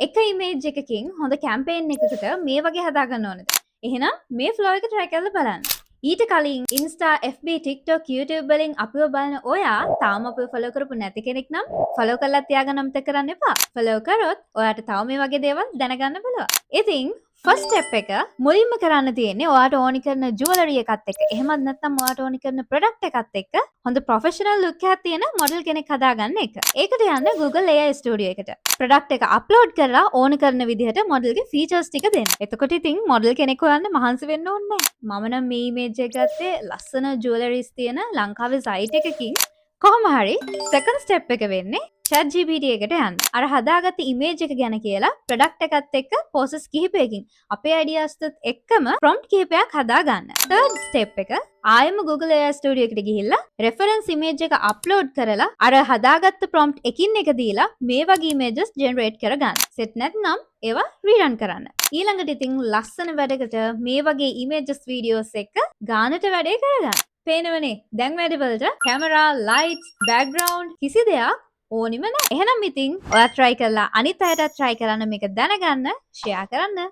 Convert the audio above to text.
එක ඉමේජ් එකකින් හොඳ කැම්පේන් එකකට මේ වගේ හදාගන්න ඕනද? එහෙනම් මේ ෆ්ලෝ එක try කරලා බලන්න. ඊට කලින් Insta, FB, TikTok, YouTube වලින් අපිව බලන ඔයා තාම අපිව ෆලෝ කරපු නැති කෙනෙක් නම් ෆලෝ කරලා තියාගන්න අමතක කරන්න එපා. ෆලෝ කරොත් ඔයාට තව මේ වගේ දේවල් දැනගන්න පුළුවන්. ඉතින් ෆස්ට් ස්ටෙප් එක මුලින්ම කරන්න තියෙන්නේ ඔයාට ඕනි කරන ජුවලරි එකත් එක්ක, එහෙමත් නැත්නම් ඔයාට ඕනි කරන ප්‍රොඩක්ට් එකත් එක්ක හොඳ ප්‍රොෆෙෂනල් ලුක් එකක් තියෙන මොඩල් කෙනෙක් හදාගන්න එක. ඒකට යන්න Google AI Studio එකට. ප්‍රොඩක්ට් එක අප්ලෝඩ් කරලා ඕන කරන විදිහට මොඩල්ගේ ෆීචර්ස් ටික දෙන්න. එතකොට ඉතින් මොඩල් කෙනෙක් හොයන්න මහන්සි වෙන්න ඕනේ නැහැ. මම නම් මේ ඉමේජ් එක ගත්තේ ලස්සන ජුවලරිස් තියෙන ලංකාවේ සයිට් එකකින්. කොහොම හරි සෙකන්ඩ් ස්ටෙප් එක වෙන්නේ chat GPT එකට යන්න. අර හදාගත්ත ඉමේජ් එක ගැන කියලා ප්‍රොඩක්ට් එකත් එක්ක පෝසස් කිහිපයකින් අපේ අයිඩියාස් එක්කම ප්‍රොම්ප්ට් කිහිපයක් හදාගන්න. තර්ඩ් ස්ටෙප් එක ආයෙම Google AI Studio එකට ගිහිල්ලා රෙෆරන්ස් ඉමේජ් එක අප්ලෝඩ් කරලා අර හදාගත්ත ප්‍රොම්ප්ට් එකින් එක දීලා මේ වගේ ඉමේජස් ජෙනරේට් කරගන්න. සෙට් නැත්නම් ඒවා රීරන් කරන්න. ඊළඟට ඉතින් ලස්සන වැඩකට මේ වගේ ඉමේජස්, වීඩියෝස් එක්ක ගානට වැඩේ කරගන්න. පේනවනේ දැන් වැඩවලට කැමරා, ලයිට්ස්, බැක්ග්‍රවුන්ඩ් කිසි දෙයක් ඕනිම නෑ. එහෙනම් ඉතින් ඔයා try කරලා අනිත් අයටත් try කරන්න මේක දැනගන්න, ෂෙයා කරන්න.